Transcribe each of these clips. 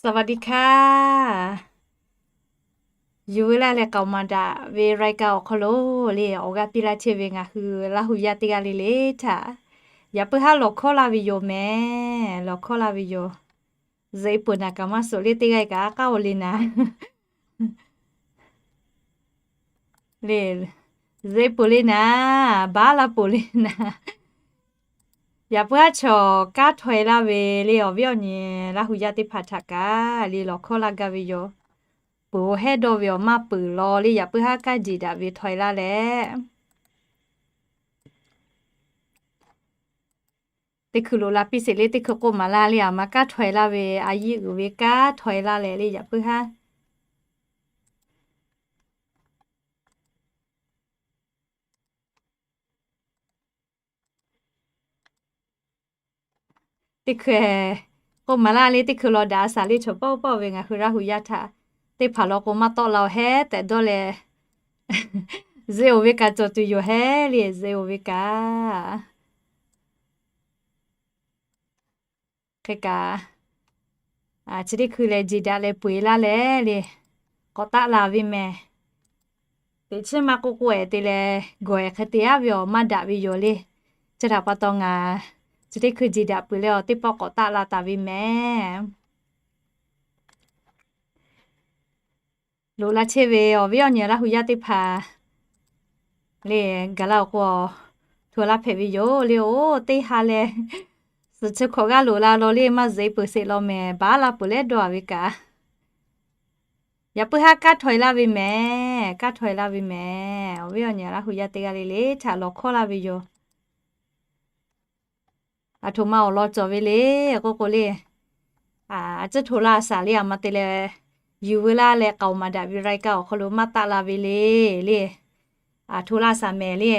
สวัสดีค่ะ Yuˬ veu laˇ leh k'aoˍ maˍ daꞈ ve รายการ awˬ hk'aw lo le awˬ g'aˇ piˇ laˇ chehˇ ve ngaˬ hui Laˇ hu yaˇ teˇ g'aˇ le le htaꞈ yaꞈ puiˉ haˉ lawˬ hkawˇ laˇ ve yoˬ mehˍ. Lawˬ hkawˇ laˇ ve yoˬ. Zuhꞈ e peuˬ naˍ kaꞈ maˇ suhˍ le teˇ g'aˇ kaꞈ a k'aˉ oˬ le naˍ le. Zuhꞈ e peuˬ le naˍ, baˉ laˇ peuˬ le naˍ. Yaꞈ puiˉ haˉ chaw kanˉ htaweh laˇ ve le awˬ viˉ awˬ nyi Laˇ hu yaˇ teˇ hpaˍ htaꞈ kaꞈ le lawˬ hkawˇ laˇ gaˇ ve yoˬ. Peuˬ-oˬ hehˉ dawˇ ve awˬ maˇ peuˬ law le yaꞈ puiˉ haˉ kanˉ jeˬ daꞈ ve htaweh laˇ leh teˇ hkui loꞈ la piˇ sheˍ le, teˇ hkui k'oˆ maˍ laˇ le, aˬ ma kanˉ htaweh laˇ ve, a yiˇ uiˍ ve kanˉ htaweh laˇ leh le yaꞈ puiˉ haˉ teˇ hkui k'oˆ maˍ laˇ le, teˇ hkui law daꞈ a shaˍ le chaw pawˆ pawˆ ve ngaˬ hui Laˇ hu yaˇ htaꞈ teˇ hpaˍ law k'o maˇ tawˆ la-oˬ hehˉ tehꞈ dawˇ leh, zuhꞈ e oˬ ve kaꞈ cawˬ tuˬ yoˬ hehˉ le, zuhꞈ e oˬ ve kaꞈ hk'e kaꞈ chi teˇ hkui leh jeˬ daꞈ leh peu eˬ laˇ leh le k'awꞈ taˆ la ve mehˍ. Teꞈ chiˉ maˇ k'oˆ k'oˆ ehˍ te leh gawˬ ehˍ hk'e te aˉ ve awˬ maˇ daꞈ ve yoˬ le. Chi htaꞈ pa taw ngaˬ chi teˇ hkui jeˬ daꞈ peuˬ leh awˬ teˇ pawˆ k'awꞈ taˆ la taˍ ve mehˍ. Loꞈ la chehˇ ve awˬ viˉ awˬ nyi Laˇ hu yaˇ teˇ hpaˍ le gaˬ la-oˬ k'o, hto laˇ hpehꞈ ve yoˬ le. Oˬ teˇ ha leh suhˍ chi hkawꞈ g'aˇ loꞈ la law le maˇ zuhꞈ e peuˬ sheˍ law mehˍ, baˉ laˇ peuˬ leh dawˇ a ve kaꞈ yaꞈ puiˉ haˉ kanˉ htaweh laˇ ve mehˍ. Kanˉ htaweh laˇ ve mehˍ. Awˬ viˉ awˬ nyi Laˇ hu yaˇ teˇ g'aˇ le le htaꞈ lawˬ hkawˇ laˇ ve yoˬ. Aˬ htoꞈ ma awˬ lawn cawˬ ve le k'oˆ k'o le, a ciˉ hto laˇ shaˍ le, aˬ ma te leh Yuˬ veu laˇ leh k'aoˍ maˍ daꞈ ve รายการ awˬ hk'aw lo maˇ taˆ la ve le le, a hto laˇ shaˍ mehˍ le.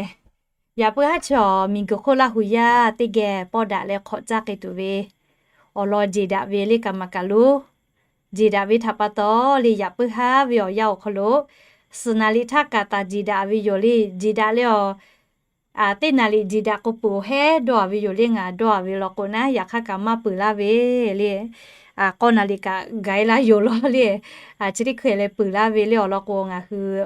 Yaꞈ puiˉ haˉ chaw miˬguiˬ hk'oˆ Laˇ hu yaˇ teˇ geh pawˇ daꞈ leh hk'awꞈ caˇ k'ai tuˬ ve awˬ lawn jeˬ daꞈ ve le kaꞈ maˍ kaꞈ lo, jeˬ daꞈ ve htaꞈ pa taw le yaꞈ puiˉ haˉ ve awˬ yanˇ awˬ hk'aw lo suhˍ naˍ liꞈ htaˇ kaꞈ taˍ jeˬ daꞈ ve yoˬ le. Jeˬ daꞈ leh awˬ teˇ naˍ liꞈ jeˬ daꞈ k'o peuˬ hehˉ dawˇ a ve yoˬ le. Ngaˬ dawˇ a ve law k'o naˉ yaꞈ hk'aˇ kaꞈ maˇ peuˬ laˇ ve le. K'awˇ naˍ liꞈ kaꞈ gaˬ e laˇ yoˬ law le. Chi teˇ hkui leh peuˬ laˇ ve le awˬ lawn k'o ngaˬ hui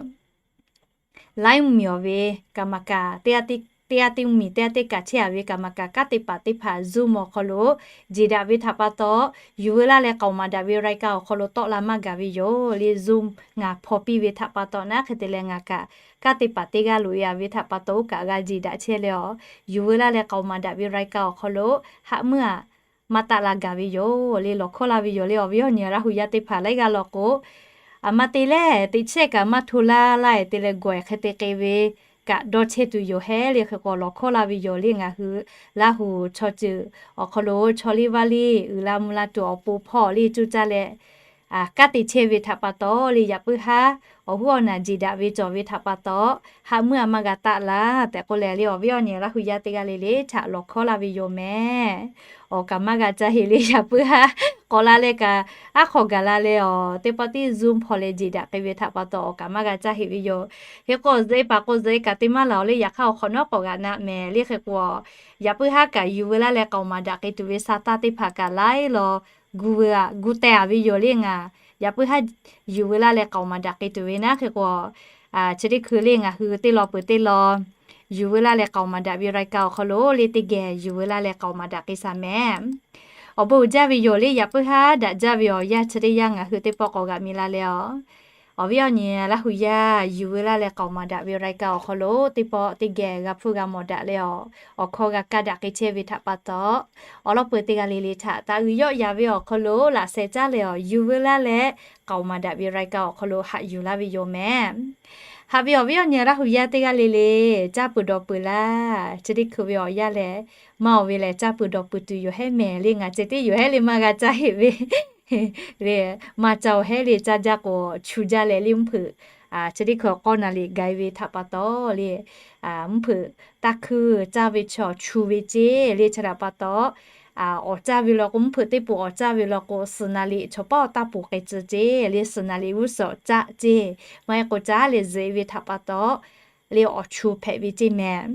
ไลฟ์ mvuhˇmiˬ awˬ ve กรรมการ teˇ g'aˇ teˇ mvuhˇmiˬ teˇ g'aˇ teˇ kaꞈ chehˇ a ve กรรมการ kanˉ te paˍ teˇ hpaˍ Zoom awˬ hk'aw lo jeˬ daꞈ ve htaꞈ pa taw, Yuˬ veu laˇ leh k'aoˍ maˍ daꞈ ve รายการ awˬ hk'aw lo tawˆ la maˇ gaˬ ve yoˬ le. Zoom ngaˬ hpaw piˇ ve htaꞈ pa taw naˉ hk'e te leh ngaˬ kaꞈ kanˉ te paˍ teˇ g'aˇ loꞈ e a ve htaꞈ pa taw oˇ kaꞈ g'a jeˬ daꞈ chehˇ leh awˬ, Yuˬ veu laˇ leh k'aoˍ maˍ daꞈ ve รายการ awˬ hk'aw lo haꞈ meuˇ aꞈ maˇ taˆ la gaˬ ve yoˬ le. Lawˬ hkawˇ laˇ ve yoˬ le awˬ viˉ awˬ nyi Laˇ hu yaˇ teˇ hpaˍ laiˉ g'aˇ law k'o, aˬ ma te leh teꞈ chehˇ kaꞈ maˇ hto laˇ laˇ e te leh gawˬ ehˍ hk'e te k'ai ve kaꞈ dawˇ chehˇ tuˬ yoˬ hehˉ le. Hk'e k'o lawˬ hkawˇ laˇ ve yoˬ le. Ngaˬ hui Laˇ hu chaw ceuˬ awˬ hk'aw lo chaw liˇ vaˇ liˇ uiˍ la mvuh la tuˬ awˬ pon hpawˇ le cuˇ caˇ leh kanˉ te chehˇ ve htaꞈ pa taw le yaꞈ puiˉ haˉ awˬ huˉ awˬ naˬ jeˬ daꞈ ve cawˬ ve htaꞈ pa taw, haꞈ meuˇ aꞈ maˇ g'a taˆ laˇ tehꞈ k'oˆ leh le awˬ viˉ awˬ nyi Laˇ hu yaˇ teˇ g'aˇ le le htaꞈ lawˬ hkawˇ laˇ ve yoˬ mehˍ. Awˬ kaꞈ maˇ g'a caˇ heꞈ le yaꞈ puiˉ haˉ k'awꞈ la leh kaꞈ aˉ hk'aw gaˬ la leh awˬ teˇ pawˆ tiˉ Zoom hpaw leh jeˬ daꞈ k'ai ve htaꞈ pa taw awˬ kaꞈ maˇ g'a caˇ heꞈ ve yoˬ. Hk'e k'o zuhꞈ e paˍ k'o zuhꞈ e kaꞈ te maˇ laˬ awˬ le yaꞈ hk'aˇ awˬ hk'awꞈ nawˉ k'awꞈ g'aꞈ na mehˍ le. Hk'e k'o yaꞈ puiˉ haˉ kaꞈ Yuˬ veu laˇ leh k'aoˍ maˍ daꞈ k'ai tuˬ ve sa taˇ teˇ hpaˍ kaꞈ laiˉ law gu veu aꞈ gu teh a ve yoˬ le. Ngaˬ yaꞈ puiˉ haˉ Yuˬ veu laˇ leh k'aoˍ maˍ daꞈ k'ai tuˬ ve naˉ hk'e k'o chi teˇ hkui le ngaˬ hui teˇ law peuˬ teˇ law Yuˬ veu laˇ leh k'aoˍ maˍ daꞈ ve รายการ awˬ hk'aw lo le teˇ geh Yuˬ veu laˇ leh k'aoˍ maˍ daꞈ k'ai shaˍ mehˍ. Awˬ bon uiˍ jaˇ ve yoˬ le. Yaꞈ puiˉ haˉ daꞈ jaˇ ve awˬ yanˇ chi teˇ yanˇ ngaˬ hui teˇ pawˆ k'awꞈ g'aꞈ mi la leh awˬ, awˬ viˉ awˬ nyi Laˇ hu yaˇ Yuˬ veu laˇ leh k'aoˍ maˍ daꞈ ve รายการ awˬ hk'aw lo teˇ pawˆ teˇ geh g'a hpfuhˇ g'a mawˬ daꞈ leh awˬ, awˬ hkawˇ g'a kaˇ daꞈ k'ai chehˇ ve htaꞈ pa taw, awˬ lawn peuˬ teˇ g'aˇ le le htaꞈ taꞈ g'uiˬ yawˆ yaˍ ve awˬ hk'aw lo laꞈ sheh caˇ leh awˬ Yuˬ veu laˇ leh k'aoˍ maˍ daꞈ ve รายการ awˬ hk'aw lo haꞈ yuˬ laˇ ve yoˬ mehˍ. Haꞈ ve awˬ viˉ awˬ nyi Laˇ hu yaˇ teˇ g'aˇ le le, caˇ peuˬ dawˬ peuˬ laˇ. Chi teˇ hkui ve awˬ yanˇ lehˬ, maˇ awˬ ve lehˬ caˇ peuˬ dawˬ peuˬ tuˬ yoˬ hehˉ mehˍ le. Ngaˬ ceh tiˉ yoˬ hehˉ le maˇ g'a caˇ heꞈ ve le, maˇ caˇ awˬ hehˉ le. Caˇ jaˇ k'o chu jaˇ leh le mvuhˇ hpeuꞈ chi teˇ hkui k'awˇ naˍ liꞈ gaˬ e ve htaꞈ pa taw le, mvuhˇ hpeuꞈ taˇ hkuiˇ caˇ ve chaw chu ve ceˇ le. Chi htaꞈ pa taw awˬ caˇ ve law k'o, mvuhˇ hpeuꞈ teˇ poˬ awˬ caˇ ve law k'o suhˍ naˍ liꞈ chaw pawˆ taˇ poˬ k'ai tcuh ceˇ le. Suhˍ naˍ liꞈ g'uˇ suhˍ awˬ caˇ ceˇ. Maˇ heˆ k'o caˇ leh zuhꞈ e ve htaꞈ pa taw le awˬ chu hpehꞈ ve ceˇ mehˍ.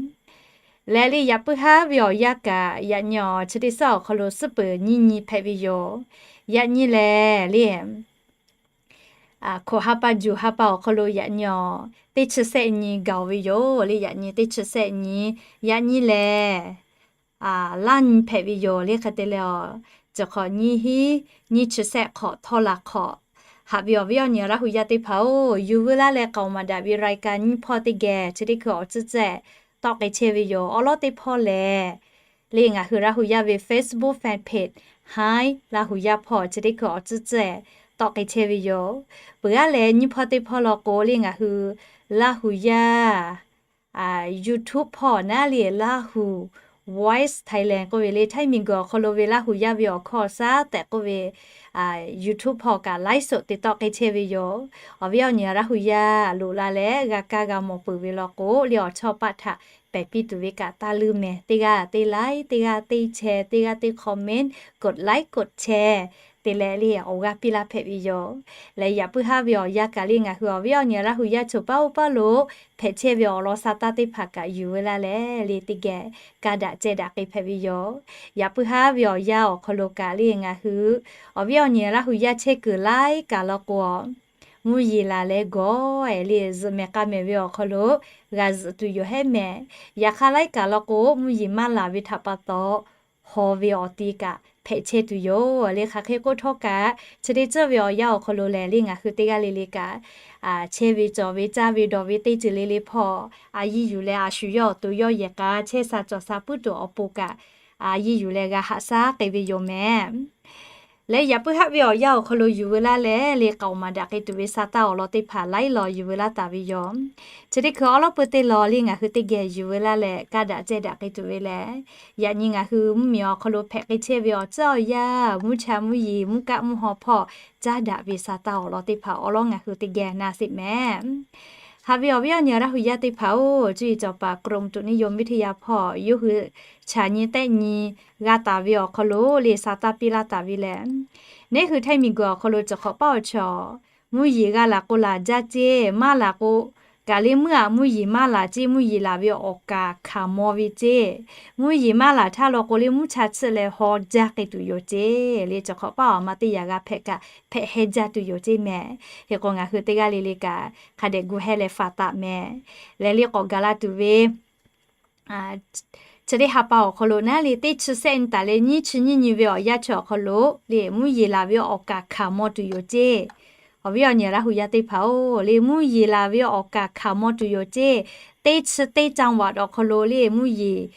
Leh le yaꞈ puiˉ haˉ ve awˬ yanˇ kaꞈ yaꞈ nyi awˬ chi teˇ suhˉ awˬ hk'aw lo suhˉ peuˬ nyiˇ nyi hpehꞈ ve yoˬ. Yaꞈ nyi lehˬ le, hkoꞈ ha pa juˬ ha pa awˬ hk'aw lo yaꞈ nyi awˬ teˇ chi sehˆ nyi gaˬ ve yoˬ le. Yaꞈ nyi teˇ chi sehˆ nyi, yaꞈ nyi lehˬ laˇ nyi hpehꞈ ve yoˬ le. Hk'e te leh, awˬ ceuˬ hk'awꞈ nyiˇ hinˉ nyiˇ chi sehˆ hk'awꞈ htawˇ laˬ hk'awꞈ haꞈ ve awˬ viˉ awˬ nyi Laˇ hu yaˇ teˇ hpaˍ-oˬ, yuˬ veu laˇ leh k'aoˍ maˍ daꞈ ve รายการ nyiˇ hpawˇ teˇ geh chi teˇ hkui awˬ tcuhˉ tcuhˉ tawˆ k'ai chehˇ ve yoˬ. Awˉ lawˉ teˇ hpawˇ lehˬ, le ngaˬ hui Laˇ hu yaˇ ve Facebook fan page Hi Laˇ hu yaˇ hpawˇ chi teˇ hkui awˬ tcuhˉ tcuhˉ tawˆ k'ai chehˇ ve yoˬ. Peuˬ aˉ leh nyiˇ hpawˇ teˇ hpawˇ law k'o le ngaˬ hui Laˇ hu yaˇ YouTube hpawˇ naˉ le Laˇ hu Voice Thailand k'oˆ ve le, Htaiˇ miˬguiˬ awˬ hk'aw lo ve Laˇ hu yaˇ ve awˬ hkawˇ shaˉ tehꞈ k'oˆ ve YouTube hpawˇ kaꞈ ไลฟ์สด te tawˆ k'ai chehˇ ve yoˬ. Awˬ viˉ awˬ nyi Laˇ hu yaˇ loꞈ la leh g'a kaˇ g'a mawˬ peuˬ ve law k'o le, awˬ chawˇ paˆ htaꞈ pehˬ piˇ tuˬ ve kaꞈ taˇ leuˇ mehˍ. Teˇ g'aˇ teˇ like, teˇ g'aˇ teˇ share, teˇ g'aˇ teˇ comment, กดไลค์ กดแชร์ te leh le awˬ g'aˇ piˇ laˇ hpehꞈ ve yoˬ. Leh yaꞈ puiˉ haˉ ve awˬ yanˇ kaꞈ le ngaˬ hui awˬ viˉ awˬ nyi Laˇ hu yaˇ choˬ paˇ oˇ paˇ lo hpehꞈ chehˇ ve awˬ lawn sa taˇ teˇ hpaˍ kaꞈ yuˬ veu laˇ leh le teˇ geh ka daꞈ ceh daꞈ k'ai hpehꞈ ve yoˬ. Yaꞈ puiˉ haˉ ve awˬ yanˇ awˬ hk'aw lo kaꞈ le ngaˬ hui awˬ viˉ awˬ nyi Laˇ hu yaˇ chehˇ kuiˬ laiˉ kaꞈ law k'o, mvuhˇ yeˬ laˬ leh gawˬ-e le zuhꞈ mehˍ k'a mehˍ ve awˬ hk'aw lo g'a zuhꞈ tuˬ yoˬ hehˉ mehˍ. Yaꞈ hk'aˇ laiˉ kaꞈ law k'o, mvuhˇ yeˬ maˇ laˬ ve htaꞈ pa taw, haw ve awˬ ti kaꞈ hpehꞈ chehˇ tuˬ yoˬ le. Hk'aˬ hk'e k'oˆ htawˇ kaꞈ, chi teˇ ceuˬ ve awˬ yanˇ awˬ hk'aw lo lehˬ le ngaˬ hui teˇ g'aˇ le le kaꞈ chehˇ ve cawˬ ve caˇ ve dawˬ ve teˇ ceuˬ le le hpawˇ a yiˇ yuˬ leh a shu yawˇ awˬ to yawˇ yehˬ k'a chehˇ sha cawˬ sha puiˉ tuˬ awˬ pon kaꞈ a yiˇ yuˬ leh g'a haꞈ shaˉ k'ai ve yoˬ mehˍ. Leh yaꞈ puiˉ haˉ ve awˬ yanˇ awˬ hk'aw lo yuˬ veu laˇ leh le k'aoˍ maˍ daꞈ k'ai tuˬ ve sa taˇ awˬ lawn teˇ hpaˍ laiˉ law yuˬ veu laˇ taˍ ve yoˬ. Chi teˇ hkui awˉ lawˉ pui teˇ law le ngaˬ hui teˇ geh yuˬ veu laˇ leh ka daꞈ ceh daꞈ k'ai tuˬ ve lehˬ, yaꞈ nyi ngaˬ hui mvuhˇmiˬ awˬ hk'aw lo hpehꞈ k'ai chehˇ ve awˬ tcuhˉ awˬ yanˇ, mvuhˇ cha mvuhˇ yeˬ mvuhˇ kaˆ mvuhˇ haw hpawˇ caˇ daꞈ ve sa taˇ awˬ lawn teˇ hpaˍ awˉ lawˉ ngaˬ hui teˇ geh na sheˍ mehˍ. Haꞈ ve awˬ viˉ awˬ nyi Laˇ hu yaˇ teˇ hpaˍ-oˬ, cuˇ yiˍ cawˬ paˍ กรมอุตุนิยมวิทยา hpawˇ yawˇ hui chaꞈ nyi tehˆ nyi g'a taˍ ve awˬ hk'aw lo le sa taˇ piˇ laˇ taˍ ve lehˬ, neˉ hui Htaiˇ miˬguiˬ awˬ hk'aw lo cawˬ hk'awꞈ paˉ awˬ chaw, mvuhˇ yeˬ g'a laˬ k'o laˬ jaˇ ceˇ, maˇ laˬ k'o kaꞈ le meuˇ aꞈ mvuhˇ yeˬ maˇ laˬ ceˇ, mvuhˇ yeˬ laˬ ve awˬ kaˍ hkanˍ maw ve ceˇ, mvuhˇ yeˬ maˇ laˬ htaˇ law k'o le mvuhˇ cha tsuhˆ leh haw jaˇ k'ai tuˬ yoˬ ceˇ le cawˬ hk'awꞈ paˉ awˬ ma teˇ yaꞈ g'a hpehꞈ kaꞈ hpehꞈ heh jaˇ tuˬ yoˬ ceˇ mehˍ. Hk'e k'o ngaˬ hui teˇ g'aˇ le le kaꞈ hk'a dehꞈ gu heh leh faˍ taˍ mehˍ. Leh le k'awꞈ gaˬ la tuˬ ve chi teˇ ha pa awˬ hk'aw lo naˉ le teˇ chi sehˆ nyi taˍ leh nyiˇ chi nyiˇ nyi ve awˬ yanˇ chi awˬ hk'aw lo le mvuhˇ yeˬ laˬ ve awˬ kaˍ hkanˍ maw tuˬ yoˬ ceˇ. Awˬ viˉ awˬ nyi Laˇ hu yaˇ teˇ hpaˍ-oˬ, le mvuhˇ yeˬ laˬ ve awˬ kaˍ hkanˍ maw tuˬ yoˬ ceˇ. Teˇ chi teˇ จังหวัด awˬ hk'aw lo le mvuhˇ yeˬ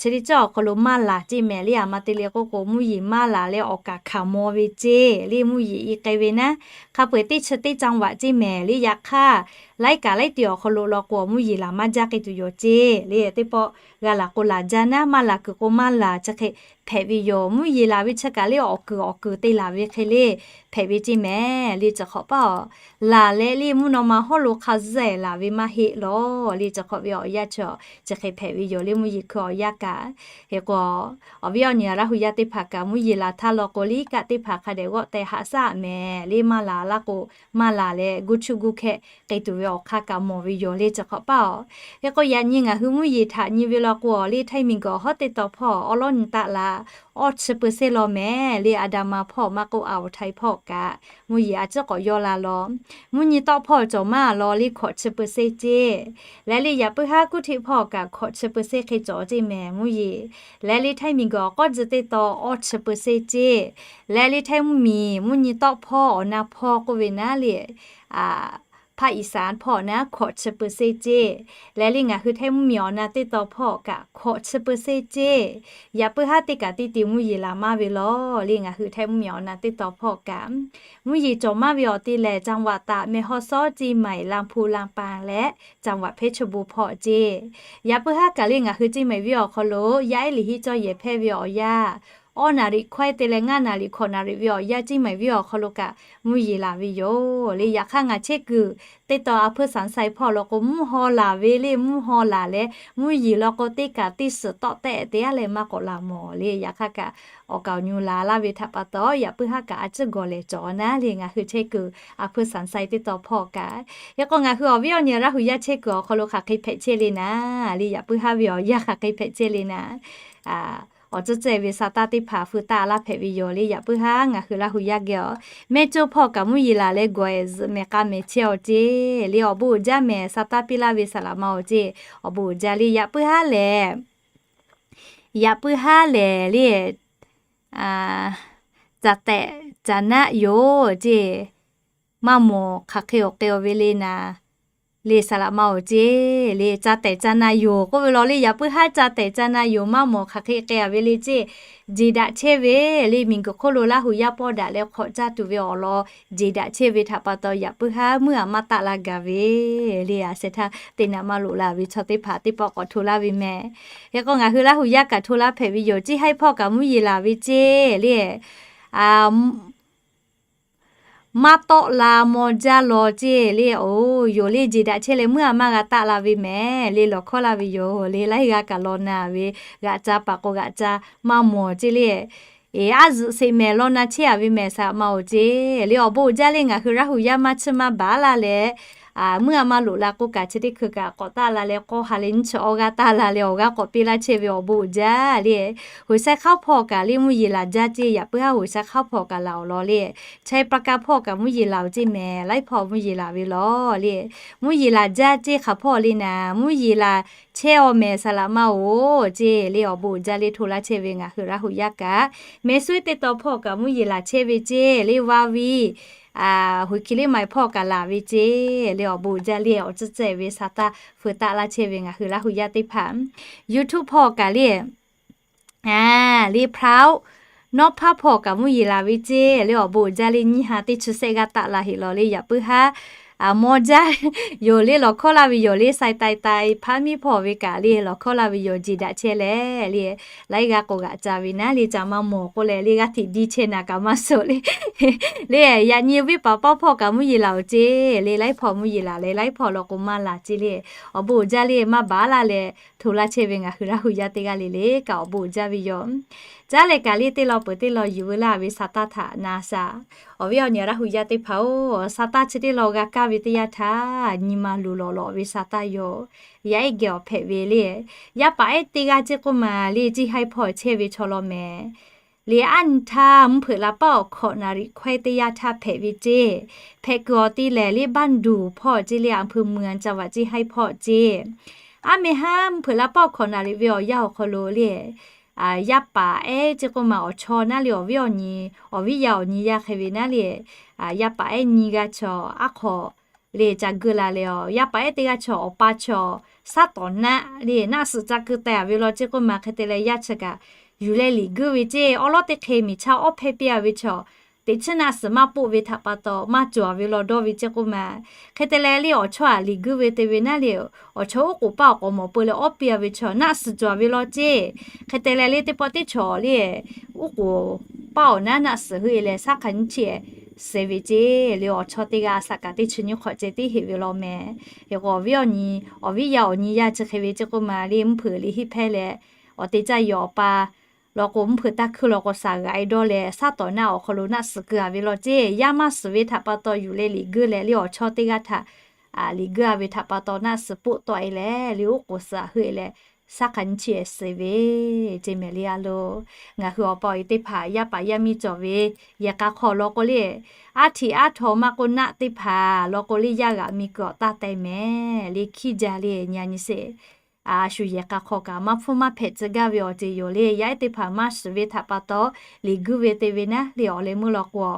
chi teˇ ceuˬ awˬ hk'aw lo maˇ laˬ ceˇ mehˍ le. Aˬ ma te le k'oˆ k'o mvuhˇ yeˬ maˇ laˬ leh awˬ kaˍ hkanˍ maw ve ceˇ le mvuhˇ yeˬ i k'ai ve naˉ, hk'a peu-eˬ teˇ chi teˇ จังหวัด ceˇ mehˍ le. Yaꞈ hk'aˇ laiˉ kaꞈ laiˉ te awˬ hk'aw lo law k'o mvuhˇ yeˬ laˬ maˇ jaˇ k'ai tuˬ yoˬ ceˇ le. Teˇ pawˆ g'a laˬ k'o laˬ jaˇ naˉ, maˇ laˬ kuiˬ k'o maˇ laˬ chi hk'e hpehꞈ ve yoˬ. Mvuhˇ yeˬ laˬ ve chi kaꞈ le awˬ kuiˬ awˬ kuiˬ te laˬ ve hk'e le hpehꞈ ve ceˇ mehˍ le cawˬ hk'awꞈ paˉ awˬ laˬ leh le mvuhˇ naw ma hawˉ lo hk'a zuhˆ laˬ ve maˇ heˆ lawˬ le cawˬ hk'awꞈ ve awˬ yanˇ chi chi hk'e hpehꞈ ve yoˬ le mvuhˇ yeˬ hkui awˬ yanˇ kaꞈ. Hk'e k'o awˬ viˉ awˬ nyi Laˇ hu yaˇ teˇ hpaˍ kaꞈ mvuhˇ yeˬ laˬ htaˇ law k'o le iˉ kaˆ teˇ hpaˍ hk'a dehꞈ g'awˆ teh haꞈ shaˉ mehˍ le. Maˇ laˬ laˇ k'o maˇ laˬ leh gu chuˇ gu hkeh k'ai tuˬ ve awˬ hk'aˇ kaꞈ mawˬ ve yoˬ le cawˬ hk'awꞈ paˉ awˬ. Hk'e k'o yaꞈ nyi ngaˬ hui mvuhˇ yeˬ htaꞈ nyi ve law k'o awˬ le Htaiˇ miˬguiˬ awˬ hawˉ teˇ taw hpawˇ awˉ lawˉ nyi taˆ la, awˇ chi เปอร์เซ็นต์ law mehˍ le. A da ma hpawˇ maˇ k'oˆ a awˬ htaiˍ hpawˇ kaꞈ mvuhˇ yeˬ a ciˉ k'awꞈ yawˇ la law. Mvuhˇ nyi tawˆ hpawˇ cawˬ maˇ law le hkawꞈ chi เปอร์เซ็นต์ ceˇ. Leh le yaꞈ puiˉ haˉ kuˇ htiˆ hpawˇ kaꞈ hkawꞈ chi เปอร์เซ็นต์ hk'e cawˬ ceˇ mehˍ mvuhˇ yeˬ. Leh le Htaiˇ miˬguiˬ awˬ k'awˇ tcuh teˇ taw awˇ chi เปอร์เซ็นต์ ceˇ. Leh le Htaiˇ mvuhˇmiˬ mvuhˇ nyi tawˆ hpawˇ awˬ na hpawˇ k'oˆ ve naˉ le ภาคอีสาน hpawˇ naˉ hkawꞈ chi เปอร์เซ็นต์ ceˇ. Leh le ngaˬ hui Htaiˇ mvuhˇmiˬ awˬ na teˇ taw hpawˇ kaꞈ hkawꞈ chi เปอร์เซ็นต์ ceˇ. Yaꞈ puiˉ haˉ teˇ kaꞈ teˇ te mvuhˇ yeˬ laˬ maˇ ve law le ngaˬ hui Htaiˇ mvuhˇmiˬ awˬ na teˇ taw hpawˇ kaꞈ mvuhˇ yeˬ cawˬ maˇ ve awˬ te lehˬ จังหวัดตาก แม่ฮ่องสอน เชียงใหม่ ลำพูน ลำปาง leh จังหวัดเพชรบูรณ์ hpawˇ ceˇ. Yaꞈ puiˉ haˉ kaꞈ le ngaˬ hui เชียงใหม่ venˇ awˬ hk'aw lo yaˇ ehˉ liꞈ hiˆ cawˇ yehˬ hpehˇ ve awˬ yanˇ awˇ naˍ riˍ hkawehˇ te leh ngaˇ naˍ riˍ hkawꞈ naˍ riˍ ve awˬ yanˇ Ciˇ Maiˍ venˇ awˬ hk'aw lo kaꞈ mvuhˇ yeˬ laˬ ve yoˬ le. Yaꞈ hk'aˇ ngaˬ chehˇ kuiˬ teˇ taw a hpeuˇ Saˍnˍ sai hpawˇ law k'o, mvuhˇ haw laˬ ve le, mvuhˇ haw laˬ leh mvuhˇ yeˬ law k'o, teˇ kaꞈ teˇ suhˍ tawˆ tehˆ te aˉ leh maˇ k'awꞈ laˬ mawˬ le. Yaꞈ hk'aˇ kaꞈ awˬ kaˍ awˬ nyu laˬ laˇ ve htaꞈ pa taw, yaꞈ puiˉ haˉ kaꞈ a ciˉ gawˬ lehˬ cawˬ naˉ le. Ngaˬ hui chehˇ kuiˬ a hpeuˇ Saˍnˍ sai teˇ taw hpawˇ kaꞈ, hk'e k'o ngaˬ hui awˬ viˉ awˬ nyi Laˇ hu yaˇ chehˇ kuiˬ awˬ hk'aw lo hk'aˬ hk'e hpehꞈ chehˇ le naˉ le, yaꞈ puiˉ haˉ ve awˬ yanˇ hk'aˬ hk'e hpehꞈ chehˇ le naˉ, awˬ tcuhˉ tcuhˉ ve sa taˇ teˇ hpaˍ feu taˆ laˇ hpehꞈ ve yoˬ le. Yaꞈ puiˉ haˉ ngaˬ hui Laˇ hu yaˇ geh awˬ mehˇ coˇ hpawˇ kaꞈ mvuhˇ yeˬ laˬ leh gawˬ ehˍ zuhꞈ mehˍ k'a mehˍ chehˇ aw ceˇ le. Awˬ bon uiˍ jaˇ mehˍ, sa taˇ piˇ laˇ ve saˍ laꞈ ma awˬ ceˇ, awˬ bon uiˍ jaˇ le. Yaꞈ puiˉ haˉ lehˬ, yaꞈ puiˉ haˉ lehˬ le, ca tehꞈ ca naˆ yoˬ ceˇ, maˇ mawˬ hk'aˬ hk'e awˬ k'ai aw ve le naˉ le, saˍ laꞈ ma awˬ ceˇ le. Ca tehꞈ ca na yoˬ k'oˆ ve law le, yaꞈ puiˉ haˉ ca tehꞈ ca na yoˬ, maˇ mawˬ hk'aˬ hk'e k'ai a ve le ceˇ, jeˬ daꞈ chehˇ ve le. Miˬ guiˬ hk'oˆ lo Laˇ hu yaˇ pawˆ daꞈ leh hk'awꞈ caˇ tuˬ ve awˬ lawn jeˬ daꞈ chehˇ ve htaꞈ pa taw, yaꞈ puiˉ haˉ meuˇ a maˇ taˆ la gaˬ ve le. A sheh htaˇ teˇ naꞈ maˇ loꞈ la ve chaw teˇ hpaˍ teˇ pawˆ k'awꞈ hto laˇ ve mehˍ. Hk'e k'o ngaˬ hui Laˇ hu yaˇ kaꞈ hto laˇ hpehꞈ ve yoˬ. Ciˇ haiˉ hpawˇ kaꞈ mvuhˇ yeˬ laˬ ve ceˇ le, maˇ tawˆ la maw jaˇ law ceˇ le. Oˬ, yoˬ le, jeˬ daꞈ chehˇ leh meuˇ a maˇ g'a taˆ la ve mehˍ le. Lawˬ hkawˇ laˇ ve yoˬ le. Laiˉ g'aˇ kaꞈ law na ve, g'aꞈ ca paˍ k'o g'aꞈ ca maˇ mawˬ ceˇ le. Eˬ, aˉ zuhꞈ sheˍ mehˍ, law na chehˇ a ve mehˍ, saˍ laꞈ ma awˬ ceˇ le. Awˬ bon uiˍ jaˇ le. Ngaˬ hui Laˇ hu yaˇ maˇ chiˇ maˇ baˬ laˇ leh, meuˇ a maˇ loꞈ la k'oˆ kaꞈ, chi teˇ hkui kaꞈ k'awꞈ taˆ la leh, k'awˇ ha leh nyiˇ chi awˇ g'aˇ taˆ la leh awˬ g'aˇ k'awꞈ piˇ laˇ chehˇ ve awˬ bon uiˍ jaˇ le. Hoꞈ shai hk'aˉ hpawˇ kaꞈ le mvuhˇ yeˬ laˬ jaˇ ceˇ, yaꞈ puiˉ haˉ hoꞈ shai hk'aˉ hpawˇ kaꞈ laˬ awˬ lawn le. Chai pa ka hpawˇ kaꞈ mvuhˇ yeˬ laˬ oˬ ceˇ mehˍ, laiˉ hpawˇ mvuhˇ yeˬ laˬ ve law le. Mvuhˇ yeˬ laˬ jaˇ ceˇ hk'aˬ hpawˇ le naˍ, mvuhˇ yeˬ laˬ chehˇ aw mehˍ, saˍ laꞈ ma oˬ ceˇ le. Awˬ bon uiˍ jaˇ le, hto laˇ chehˇ ve ngaˬ hui Laˇ hu yaˇ kaꞈ, mehˍ suiˉ teˇ taw hpawˇ kaꞈ mvuhˇ yeˬ laˬ chehˇ ve ceˇ le. Vaˇ viˇ, hoꞈ hkiˬ liˇ ma hpawˇ kaꞈ laˬ ve ceˇ le. Awˬ bon uiˍ jaˇ le. Awˬ tcuhˉ tcuhˉ ve sa taˇ feu taˆ laˇ chehˇ ve ngaˬ hui Laˇ hu yaˇ teˇ hpaˍ, YouTube hpawˇ kaꞈ le, le พร้าว nawˉ hpaˇ hpawˇ kaꞈ mvuhˇ yeˬ laˬ ve ceˇ le. Awˬ bon uiˍ jaˇ le. Nyiˇ ha teˇ chi sehˆ g'aˇ taˆ la heꞈ law le. Yaꞈ puiˉ haˉ maw jaˇ yoˬ le. Lawˬ hkawˇ laˇ ve yoˬ le. Sai tai tai hpaˇ miˇ hpawˇ ve kaꞈ le lawˬ hkawˇ laˇ ve yoˬ. Jeˬ daꞈ chehˇ leh le, laiˉ g'aˇ k'o g'aꞈ ca ve naˉ le, ca maˇ mawˬ k'oˆ leh le g'aˇ hteꞈ diˇ chehˇ naˍ kaꞈ maˇ suhˍ le. Le yaꞈ nyi venˇ paˍ pawˇ hpawˇ kaꞈ mvuhˇ yeˬ laˬ oˬ ceˇ le. Laiˉ hpawˇ mvuhˇ yeˬ laˬ leh laiˉ hpawˇ law k'o maˇ laˬ ceˇ le. Awˬ bon uiˍ jaˇ le. Maˇ baˬ laˇ leh hto laˇ chehˇ ve ngaˬ hui Laˇ hu yaˇ teˇ g'aˇ le le kaꞈ awˬ bon uiˍ jaˇ ve yoˬ. Caˉ leh kaꞈ le teˇ law peuˬ teˇ law yuˬ veu laˇ ve sa taˇ htaꞈ na shaˍ. Awˬ viˉ awˬ nyi Laˇ hu yaˇ teˇ hpaˍ oˬ, sa taˇ chi teˇ law g'a kaˇ ve teˇ yanˇ htaˇ nyi ma luˬ lawꞈ lawꞈ ve sa taˇ yoˬ. Yaˇ ehˉ geh awˬ hpehꞈ ve le, yaˇ paˍ ehˉ teˇ g'aˇ ceˇ k'oˆ ma le, ciˇ haiˉ hpawˇ chehˇ ve chaw law mehˍ. Le aˉ nyi htaˇ mvuhˇ hpeuꞈ la paˉ awˬ hkawꞈ naˍ riˍ hkawehˇ teˇ yanˇ htaˇ hpehꞈ ve ceˇ. Hpehꞈ kuiˬ awˬ ti lehˬ le บ้านดู่ hpawˇ ceˇ le, อำเภอเมือง จังหวัด ciˇ haiˉ hpawˇ ceˇ. Aˉ meh haˉ mvuhˇ hpeuꞈ la paˉ awˬ hkawꞈ naˍ riˍ ve awˬ yanˇ awˬ hk'aw lo le, yaˇ paˍ ehˉ ceˇ k'oˆ ma awˬ chawˇ naˉ le, awˬ viˉ awˬ nyi, awˬ viˉ yaˇ awˬ nyi yaˇ hk'e ve naˉ le, yaˇ paˍ ehˉ nyiˇ g'aˇ chaw aˉ hk'aw le ca geuˆ la leh, yaˇ paˍ ehˉ teˇ g'aˇ chaw awˬ pa chaw shaˉ tawˍ naˆ le naˆ suhˍ ca keu teh a ve law ceˇ k'oˆ ma hk'e te leh yaˇ chi kaꞈ yuˬ leh liꞈ geuˆ ve ceˇ. Awˉ lawˉ teˇ hk'e miˬ chaˇ awˉ hpehˇ piˇ a ve chaw teꞈ chiˉ naˆ suhˍ maˇ poˆ ve htaꞈ pa taw maˇ cawˬ a ve law dawˇ ve ceˇ k'oˆ ma. Hk'e te leh le awˬ chawˇ a liꞈ geuˆ ve te ve naˉ le, awˬ chawˇ uˉ k'oˍ paˇ awˬ k'awꞈ mawˬ peu leh awˉ piˇ a ve chaw naˆ suhˍ cawˬ a ve law ceˇ. Hk'e te leh le teˇ pawˆ teˇ chaw le uˉ k'oˍ paˇ awˬ naˉ naˆ suhˍ heuˆ e leh shaˉ hk'a nyiˇ chi suhˍ ve ceˇ le. Awˬ chawˇ teˇ g'aˇ a shaꞈ kaꞈ teˇ chi nyiˇ hk'awꞈ ceh tiˉ heˆ ve law mehˍ. Hk'e k'o awˬ viˉ awˬ nyi, awˬ viˉ yaˇ awˬ nyi yaˇ chi hk'e ve ceˇ k'oˆ ma le mvuhˇ hpeuꞈ liꞈ hiˆ hpehˇ leh awˬ te caˇ yehˬ awˬ pa law k'o mvuhˇ hpeuꞈ taˇ hkuiˇ law k'o shaˍ g'aꞈ e dawˇ leh shaˉ tawˍ naˆ awˬ hk'aw lo naˆ suhˍ keu a ve law ceˇ. Yaˇ maˇ suhˍ ve htaꞈ pa taw yuˬ leh liꞈ geuˆ leh le awˬ chawˇ teˇ g'aˇ htaꞈ liꞈ geuˆ a ve htaꞈ pa taw naˆ suhˍ poˆ tawˆ e leh le uˉ k'oˍ suhˍ a heuˆ e leh shaˉ hk'a nyiˇ chi suhˍ ve ceˇ mehˍ le a lo. Ngaˬ hui awˬ pa awˬ e teˇ hpaˍ yaˇ paˍ yaˇ miˇ cawˬ ve yehˬ k'a hk'aw law k'o le, aˉ htiꞈ aˉ htaw maˇ k'oˆ naˆ teˇ hpaˍ law k'o le yaˇ g'aꞈ mi kuiˬ awˬ taˇ teh mehˍ le hkiˇ jaˇ le nyi a nyi sheˍ. A shu yehˬ k'a hk'aw kaꞈ maˇ hpfuhˇ maˇ hpehꞈ tcuh gaˇ ve awˬ ceuˬ yoˬ le. Yaˇ ehˉ teˇ hpaˍ maˇ suhˍ ve htaꞈ pa taw liꞈ geuˆ ve te ve naˉ le awˬ leh meuˇ law k'o,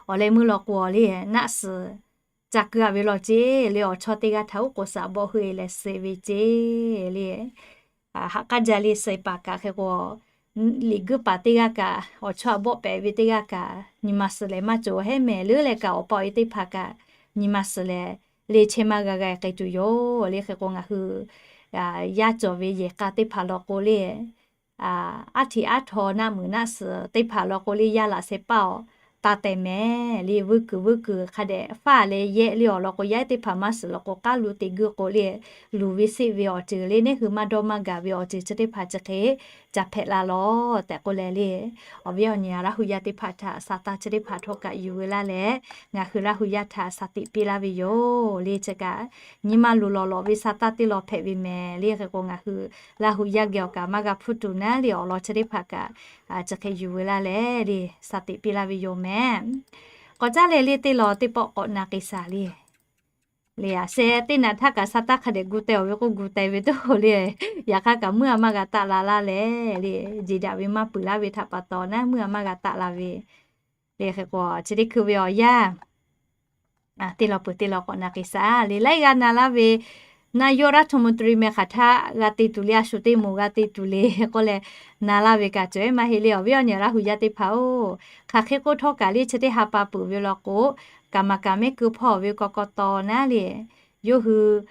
awˬ leh meuˇ law k'o le naˆ suhˍ ca keu a ve law ceˇ le awˬ chawˇ teˇ g'aˇ htaꞈ uˉ k'oˍ suhˍ bawˆ heuˆ e leh suhˍ ve ceˇ le. Haꞈ k'aˉ jaˇ le suhˍ paˍ kaꞈ hk'e k'o, liꞈ geuˆ paˍ teˇ g'aˇ kaꞈ awˬ chawˇ a bawˆ pehꞈ ve teˇ g'aˇ kaꞈ nyi ma suhˍ lehˬ maˇ cawˬ hehˉ mehˍ leuˉ leh kaꞈ awˬ pa awˬ e teˇ hpaˍ kaꞈ nyi ma suhˍ lehˬ le chehˇ maˇ g'a g'a k'ai tuˬ yoˬ le. Hk'e k'o ngaˬ hui yaˇ cawˬ ve yehˬ k'a teˇ hpaˍ law k'o le aˉ htiꞈ aˉ htaw naˆ muiˬ naˆ suhˍ teˇ hpaˍ law k'o le, yaˇ laꞈ sheh paˇ awˬ taˇ teh mehˍ le. Vuiˇ kuiˬ vuiˇ kuiˬ hk'a dehꞈ faˇ leh yehˆ le awˬ lawn k'o, yaˇ ehˉ teˇ hpaˍ maˇ suhˍ law k'o, k'aˉ lu te guiˇ k'o le, luˬ ve seˆ ve awˬ ceuˬ le, neˇ hui maˇ dawˇ maˇ gaˬ ve awˬ ceuˬ chi teˇ hpaˍ chi hk'e ca hpehꞈ la lawˬ tehꞈ k'oˆ leh le, awˬ viˉ awˬ nyi Laˇ hu yaˇ teˇ hpaˍ htaꞈ sa taˇ chi teˇ hpaˍ htawˇ kaꞈ yuˬ ve laˇ leh, ngaˬ hui Laˇ hu yaˇ htaꞈ sa teꞈ piˇ laˇ ve yoˬ le. Chi kaꞈ nyi ma luˬ lawˬ lawˬ ve sa taˇ teˇ law hpehꞈ ve mehˍ le. Hk'e k'o, ngaˬ hui Laˇ hu yaˇ geh awˬ kaꞈ maˇ g'a hpuˇ tuˬ naˉ le, awˬ lawn chi teˇ hpaˍ kaꞈ chi hk'e yuˬ ve laˇ leh le, sa teꞈ piˇ laˇ ve yoˬ mehˍ. K'awꞈ caˉ leh le, teˇ law teˇ pawˆ k'awꞈ na k'ai shaˍ le. Le a sheh teˇ naꞈ htaˇ kaꞈ sa taˇ hk'a dehꞈ gu teh-oˬ ve k'o, gu teh ve toˬ le. Yaꞈ hk'aˇ kaꞈ meuˇ a maˇ g'a taˆ la laˇ leh le, jeˬ daꞈ ve maˇ peuˬ laˇ ve htaꞈ pa taw naˉ, meuˇ a maˇ g'a taˆ la ve le. Hk'e k'o, chi teˇ hkui ve awˬ yanˇ teˇ law peuˬ teˇ law k'awꞈ na k'ai shaˍ le. Laiˉ g'aˇ na laˇ ve naˆ yawˇ รัฐมนตรี meh hk'aˬ htaˆ g'a te tuˬ le, a shu teˇ moˍ g'a te tuˬ le k'oˆ leh na laˇ ve kaꞈ cawˬ ehˉ maˇ heˆ le. Awˬ viˉ awˬ nyi Laˇ hu yaˇ teˇ hpaˍ-oˬ, hk'aˬ hk'e k'oˆ htawˇ kaꞈ le, chi teˇ ha pa peuˬ ve law k'o, kaˍ maˍ kaˍ mehˆ keu hpawˇ ve กกต naˉ le, yawˇ hui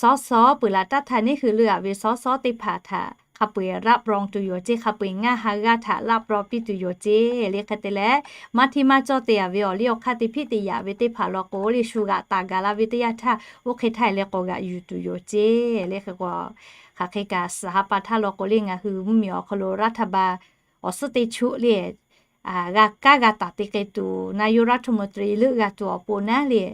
สส peuˬ laˬ taˇ htaˇ neˇ hui leuˆ-a ve สส teˇ hpaˍ htaꞈ hk'a peu-eˬ รับรอง tuˬ yoˬ ceˇ, hk'a peu-eˬ ngaˇ ha g'aˇ htaꞈ รับรอง piˇ tuˬ yoˬ ceˇ le. Hk'e te leh, maˇ htiˇ maˇ cawˇ te-a ve awˬ liˇ awˬ hk'aˇ te hpiˆ te yaꞈ ve teˇ hpaˍ law k'o le, shu g'aꞈ taˍ gaˬ la ve teˇ yanˇ htaˇ, oˇ hk'e htaˇ leh k'awꞈ g'aꞈ yuˬ tuˬ yoˬ ceˇ le. Hk'e k'o, hk'aˬ hk'e kaꞈ suhˍ ha pa htaˇ law k'o le, ngaˬ hui mvuhˇmiˬ awˬ hk'aw lo รัฐบาล awˬ suhˉ teˇ chuˆ le, g'a kaˇ g'a taˍ te k'ai tuˬ, naˆ yawˇ รัฐมนตรี leuˆ g'a tuˬ awˬ pon naˉ le,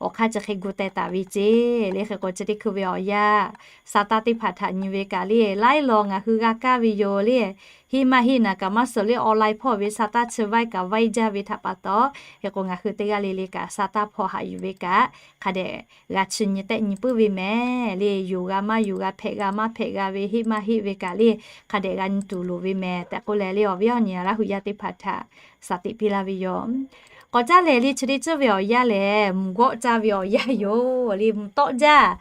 awˬ hk'aˇ chi hk'e gu teh taˍ ve ceˇ le. Hk'e k'o, chi teˇ hkui ve awˬ yanˇ sa taˇ teˇ hpaˍ htaꞈ nyi ve kaꞈ le, laiˉ law ngaˬ hui g'a kaˇ ve yoˬ le. Heˆ maˇ heˆ naˍ kaꞈ maˇ suhˍ le, online hpawˇ ve sa taˇ chi vaiˇ kaꞈ vaiˇ jaˇ ve htaꞈ pa taw, hk'e k'o ngaˬ hui teˇ g'aˇ le le kaꞈ sa taˇ hpawˇ haꞈ yuˬ ve kaꞈ hk'a dehꞈ g'a chi nyi tehˆ nyi puiˉ ve mehˍ le. Yoˬ g'a maˇ yoˬ, g'a hpehꞈ g'a maˇ hpehꞈ g'a ve, heˆ maˇ heˆ ve kaꞈ le, hk'a dehꞈ g'a nyi tuˬ loˍ ve mehˍ tehꞈ k'oˆ leh le, awˬ viˉ awˬ nyi Laˇ hu yaˇ teˇ hpaˍ htaꞈ sa teꞈ piˇ laˇ ve yoˬ. K'awꞈ caˉ leh le, chi teˇ ceuˬ ve awˬ yanˇ lehˬ, mvuhˇ g'awˆ caˇ ve awˬ yanˇ yoˬ le. Mvuhˇ tawˆ jaˇ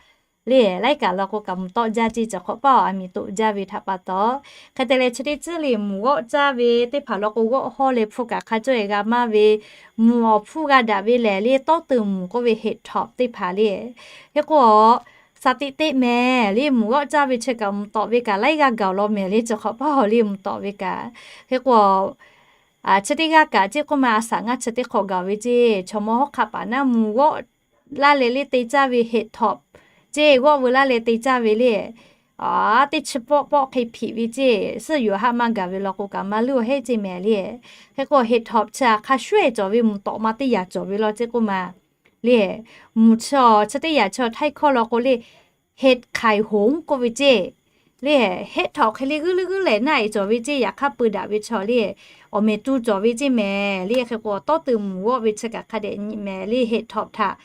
le, laiˉ kaꞈ law k'o kaꞈ mvuhˇ tawˆ jaˇ ceˇ, cawˬ hk'awꞈ paˇ awˬ a miˍ toꞈ jaˇ ve htaꞈ pa taw, hk'e te leh chi teˇ tcuhˉ le, mvuhˇ g'awˆ caˇ ve teˇ hpaˍ law k'o, g'awˆ hawˇ leh hpu kaꞈ hk'a cawˇ-e g'a maˇ ve, mvuhˇ awˬ hpfuhˇ g'a daꞈ ve lehˬ le, tawˇ tuˬ mvuhˇ k'oˆ ve เห็ดถอบ teˇ hpaˍ le. Hk'e k'o, sa teꞈ teꞈ mehˍ le, mvuhˇ g'awˆ caˇ ve chi kaꞈ mvuhˇ tawˆ ve kaꞈ laiˉ g'aˇ gaˬ-oˬ law mehˍ le, cawˬ hk'awꞈ paˇ awˬ le mvuhˇ tawˆ ve kaꞈ. Hk'e k'o, chi teˇ g'aˇ kaꞈ ceˇ k'oˆ ma, a shaꞈ ngaˇ chi teˇ hk'awꞈ gaˬ ve ceˇ, chaw mawˇ hawˉ hk'aˆ paˍ naˉ mvuhˇ g'awˆ laˇ leh le te caˇ ve เห็ดถอบ ceˇ, g'awˆ veu laˇ leh te caˇ ve le. Teˇ chi pawˆ pawˆ hk'e hpiꞈ ve ceˇ, suhˉ yuˬ haˆ maˇ gaˬ ve law k'o kaꞈ maˇ leuˉ-oˬ heˆ ceˇ mehˍ le. Hk'e k'o เห็ดถอบ chi hk'a shuˉ-e cawˬ ve mvuhˇ tawˆ ma teˇ yaꞈ cawˬ ve law ceˇ k'oˆ ma le. Mvuhˇ chi chi teˇ yaꞈ chaw htaiˇ hkawˇ law k'o le, เห็ดไข่หงส์ k'oˆ ve ceˇ le. เห็ดถอบ hk'e le g'uiˇ le g'uiˇ lehˬ naˆ-e cawˬ ve ceˇ, yaꞈ hk'aˇ peu daꞈ ve chaw le, awˬ mehˍ tu cawˬ ve ceˇ mehˍ le. Hk'e k'o, tawˇ tuˬ mvuhˇ g'awˆ ve chi kaꞈ hk'a dehꞈ nyi mehˍ le, เห็ดถอบ htaꞈ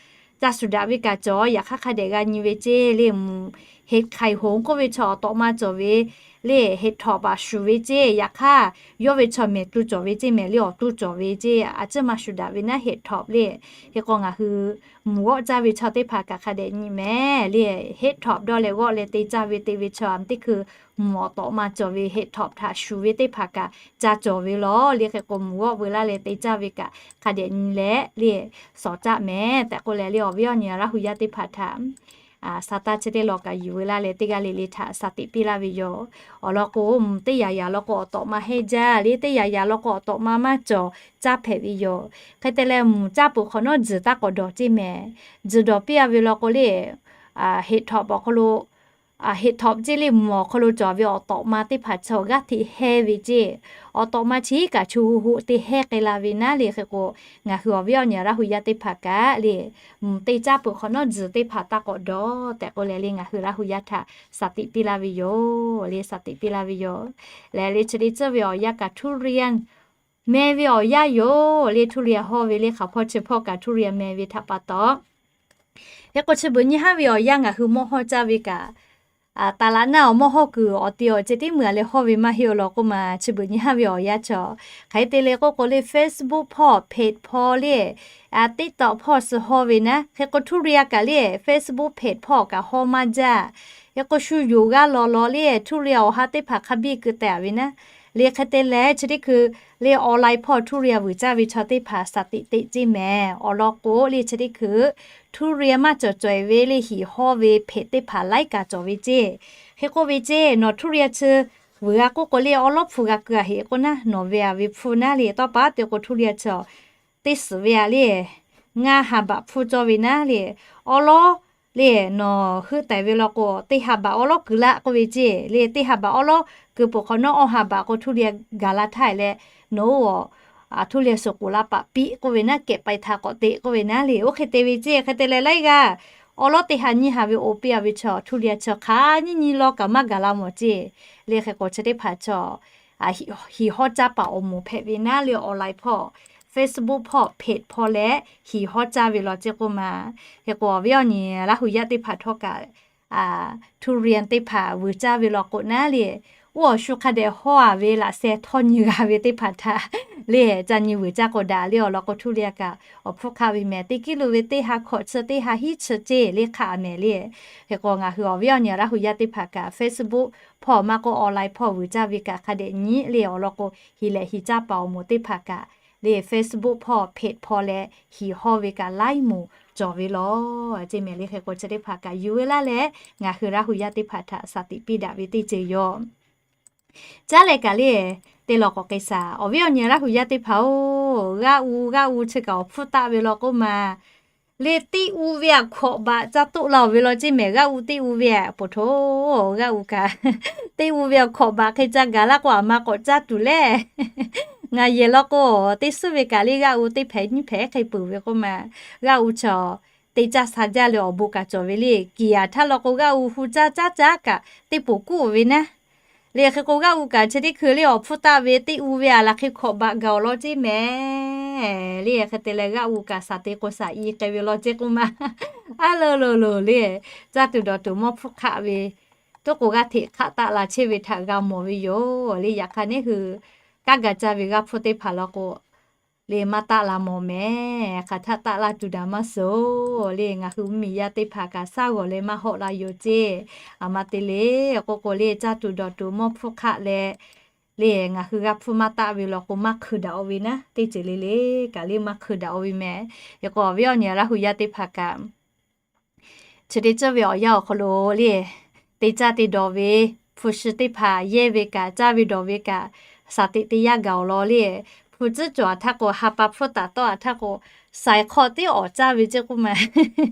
ca shuˍ daꞈ ve kaꞈ cawˬ, yaꞈ hk'aˇ hk'a dehꞈ g'a nyi ve ceˇ le. Mvuhˇ เห็ดไข่หงส์ k'oˆ ve chaw awˬ tawꞈ ma cawˬ ve le, เห็ดถอบ a shuˍ ve ceˇ, yaꞈ hk'aˇ yawˇ ve chaw mehˍ tu cawˬ ve ceˇ mehˍ le, awˬ tu cawˬ ve ceˇ, a ciˉ ma shuˍ daꞈ ve naˉ เห็ดถอบ le. Hk'e k'o ngaˬ hui mvuhˇ g'awˆ caˇ ve chaw teˇ hpaˍ kaꞈ hk'a dehꞈ nyi mehˍ le, เห็ดถอบ dawˇ leh g'awˆ leh te caˇ ve te ve chaw teˇ hkui mvuhˇ awˬ tawꞈ ma cawˬ ve เห็ดถอบ htaꞈ shuˍ ve teˇ hpaˍ kaꞈ ca cawˬ ve law le. Hk'e k'o mvuhˇ g'awˆ veu laˇ leh te caˇ ve kaꞈ hk'a dehꞈ nyi leh le, sawˍ caˆ mehˍ tehꞈ k'oˆ leh le, awˬ viˉ awˬ nyi Laˇ hu yaˇ teˇ hpaˍ htaꞈ sa taˇ chi teˇ law kaꞈ yuˬ veu laˇ leh teˇ g'aˇ le le htaꞈ sa teꞈ piˇ laˇ ve yoˬ. Awˬ lawn k'o, mvuhˇ teˇ yaꞈ yaꞈ law k'o awˬ tawꞈ ma hehnˇ jaˇ le, teˇ yaꞈ yaꞈ law k'o awˬ tawꞈ ma maˇ cawˬ caˇ hpehꞈ ve yoˬ. Hk'e te leh mvuhˇ caˇ peuˬ hk'awꞈ nawˉ tzuhˬ taˇ k'awꞈ dawˬ ceˇ mehˍ. Tzuhˬ dawˬ piˇ-a ve law k'o le, เห็ดถอบ awˬ hk'aw lo เห็ดถอบ ceˇ le, mvuhˇ awˬ hk'aw lo cawˬ ve awˬ tawꞈ ma teˇ hpaˍ chaw g'aˇ hteꞈ hehnˇ ve ceˇ. Awˬ tawꞈ ma chi kaꞈ chu hoꞈ hoꞈ te hehnˇ k'ai la ve naˉ le. Hk'e k'o, ngaˬ hui awˬ viˉ awˬ nyi Laˇ hu yaˇ teˇ hpaˍ kaꞈ le, mvuhˇ teˇ caˇ peuˬ hk'awꞈ nawˉ tzuhˬ teˇ hpaˍ taˇ k'awꞈ dawˬ tehꞈ k'oˆ leh le, ngaˬ hui Laˇ hu yaˇ htaꞈ sa teꞈ piˇ laˇ ve yoˬ le, sa teꞈ piˇ laˇ ve yoˬ. Lehˬ le, chi teˇ tcuhˉ ve awˬ yanˇ kaꞈ ทุเรียน meh ve awˬ yanˇ yoˬ le, ทุเรียน hawˇ ve le, hk'aˬ hpawˇ chi hpawˇ kaꞈ ทุเรียน meh ve htaꞈ pa taw. Hk'e k'o, chi beuꞈ nyi haˉ ve awˬ yanˇ ngaˬ hui mawˇ hawˇ caˇ ve kaꞈ, taˍ laꞈ naˆ awˬ mawˇ hawˇ kuiˬ awˬ te awˬ ceh tiˉ meuˇ-a leh hawˇ ve maˇ heˆ-oˬ law k'oˆ ma, chi beuꞈ nyi haˉ ve awˬ yanˇ chaw. Hk'aˬ hk'e te le k'oˆ k'o le, Facebook hpawˇ, page hpawˇ le, TikTok hpawˇ suh hawˇ ve naˉ. Hk'e k'o ทุเรียน kaꞈ le, Facebook page hpawˇ kaꞈ hawˇ maˇ jaˇ. Hk'e k'o, shu yoˬ g'aˇ lawˬ lawˬ le, ทุเรียน awˬ ha teˇ hpaˍ hk'a biˇ keu tehꞈ-a ve naˉ. Le hk'e te leh chi teˇ hkui le, online hpawˇ ทุเรียน vuiˬ caˇ ve chaw teˇ hpaˍ sa teꞈ teꞈ ceˇ mehˍ. Awˬ lawn k'o le, chi teˇ hkui ทุเรียน maˇ cawˬ cawehˬ ve le, hiˍ hawˇ ve page teˇ hpaˍ laiˉ kaꞈ cawˬ ve ceˇ. Hk'e k'oˆ ve ceˇ, nawˬ ทุเรียน chi vuiˬ g'a k'oˆ k'o le, awˉ lawˉ hpu g'a keu a heꞈ k'oˆ naˉ, nawˬ ve a ve hpu naˉ le, tawˇ pa teˇ k'o htuˇ liˇ a chi teˇ suhˍ ve a le, ngaˇ ha baꞈ hpu cawˇ ve naˉ le, awˉ lawˉ le, nawˬ heuˆ taiˍ ve law k'o, teˇ ha baꞈ awˉ lawˉ keu laˇ k'oˆ ve ceˇ le, teˇ ha baꞈ awˉ lawˉ keu peuˬ hk'awꞈ nawˉ, awˇ ha baꞈ k'o htuˇ liˇ gaˬ la htaˇ leh, nawˬ oˇ a htuˇ liˇ suhˍ k'oˍ la paˍ piˆ k'oˆ ve naˉ, kehꞈ paiˍ htaꞈ k'awꞈ teꞈ k'oˆ ve naˉ le, oˇ hk'e te ve ceˇ. Hk'e te leh laiˉ g'aˇ awˉ lawˉ teˇ ha nyiˇ ha ve oˇ piˇ a ve chi htuˇ liˇ a chi hk'aˬ nyiˇ nyiˇ lawˇ kaꞈ maˇ gaˬ la mawˬ ceˇ le. Hk'e k'o chi teˇ hpaˍ chi hiˍ hawˇ caˇ paˍ awˬ moˍ hpehꞈ ve naˉ le, online hpawˇ, Facebook hpawˇ, page hpawˇ leh hiˍ hawˇ caˇ ve law ceˇ k'oˆ ma. Hk'e k'o awˬ viˉ awˬ nyi Laˇ hu yaˇ teˇ hpaˍ htawˇ kaꞈ, htuˇ liˇ teˇ hpaˍ vuiˬ caˇ ve law k'o naˉ le, oˇ awˬ shu hk'a dehꞈ hawˇ a ve laꞈ sheh htawˇ nyi g'a ve teˇ hpaˍ htaꞈ le, ca nyi vuiˬ caˇ k'o daꞈ le. Awˬ lawn k'o htuˇ liˇ kaꞈ awˬ hpfuhˇ hk'aˆ ve mehˍ, teˇ kiˉ lo ve teˇ ha hkawꞈ chi teˇ ha hiˉ chi ceˇ le hk'aˆ mehˍ le. Hk'e k'o ngaˬ hui awˬ viˉ awˬ nyi Laˇ hu yaˇ teˇ hpaˍ kaꞈ Facebook hpawˇ maˇ k'oˆ online hpawˇ vuiˬ caˇ ve kaꞈ hk'a dehꞈ nyi le. Awˬ lawn k'o hiˍ lehˬ hiˍ caˇ paˍ awˬ moˍ teˇ hpaˍ kaꞈ le, Facebook hpawˇ, page hpawˇ leh hiˍ hawˇ ve kaꞈ laiˉ moˍ cawˬ ve law ceˇ mehˍ le. Hk'e k'o chi teˇ hpaˍ kaꞈ yuˬ ve laˇ leh, ngaˬ hui Laˇ hu yaˇ teˇ hpaˍ htaꞈ shaˍ tiꞈ piˇ daꞈ ve teˇ ceuˬ yoˬ. Caˉ leh kaꞈ le, te lawˬ k'awꞈ k'ai shaˍ. Awˬ viˉ awˬ nyi Laˇ hu yaˇ teˇ hpaˍ oˬ, g'aˇ u g'aˇ u chi kaꞈ awˬ hpfuhˇ taˆ ve law k'oˆ ma le, teˇ u ve aꞈ hkawꞈ baꞈ ca toˆ la oˬ ve law ceˇ mehˍ. G'aˇ u teˇ u ve aꞈ poˬ htoꞈ, g'aˇ u kaꞈ teˇ u ve aꞈ hkawꞈ baꞈ hk'e ca gaˬ laˇ k'o, aˬ ma k'awꞈ caˇ tuˬ leh ngaˬ yehˬ law k'o, teˇ suhˉ ve kaꞈ le g'aˇ u teˇ hpehꞈ nyiˇ hpehꞈ hk'e peuˬ ve k'oˆ ma. G'aˇ u chi teˇ caˇ sha jaˇ leh awˬ bon kaꞈ cawˬ ve le. Kiˬ aꞈ htaˇ law k'o g'aˇ u hu caˇ caˉ caˉ kaꞈ teˇ poˬ kuˉ oˬ ve naˉ le. Hk'e k'o g'aˇ u kaꞈ chi teˇ hkui le awˬ hpfuhˇ taˆ ve teˇ u ve aꞈ laˬ hk'e hkawꞈ baꞈ gaˬ awˬ law ceˇ mehˍ le. Hk'e te leh g'aˇ u kaꞈ shaˍ te k'o shaˍ i k'ai ve law ceˇ k'oˆ ma. Aˉ lo lo lo le, caˇ tuˬ dawˬ tuˬ mawˇ hpfuhˇ hk'aˆ ve toˉ k'o g'aˇ hteꞈ hk'aˆ taˆ la chehˇ ve htaꞈ g'a mawˬ ve yoˬ le. Yaꞈ hk'aˇ neˇ hui kanˉ ga caˇ ve g'aˇ hpfuhˇ teˇ hpaˍ law k'o le maˇ taˆ la mawˬ mehˍ. Hk'aˬ htaˆ taˆ laˇ tuˬ daꞈ maˇ suhˍ le. Ngaˬ hui mvuhˇmiˬ yaˇ teˇ hpaˍ kaꞈ shaˉ g'awˬ leh maˇ hawˆ la yoˬ ceˇ. Aˬ ma te le k'oˆ k'o le, caˇ tuˬ dawˬ tuˬ mawˇ hpfuhˇ hk'aˆ leh le, ngaˬ hui g'aˇ hpfuhˇ maˇ taˆ ve law k'o maˇ hkui daꞈ oˬ ve naˉ, teˇ ceuˬ le le kaꞈ le maˇ hkui daꞈ oˬ ve mehˍ. Hk'e k'o awˬ viˉ awˬ nyi Laˇ hu yaˇ teˇ hpaˍ kaꞈ chi teˇ ceuˬ ve awˬ yanˇ awˬ hk'aw lo le, te caˇ te dawˬ ve hpu shi teˇ hpaˍ yehˇ ve kaꞈ caˇ ve dawˬ ve kaꞈ shaˍ teꞈ teˇ yanˇ gaˬ awˬ lawn le. Hpu tcuhˉ cawˬ aꞈ htaˇ k'o, ha pa hpfuhˇ taˍ tawˆ aꞈ htaˇ k'o, saiˍ hk'aw tiˉ awˬ caˇ ve ceˇ k'oˆ ma.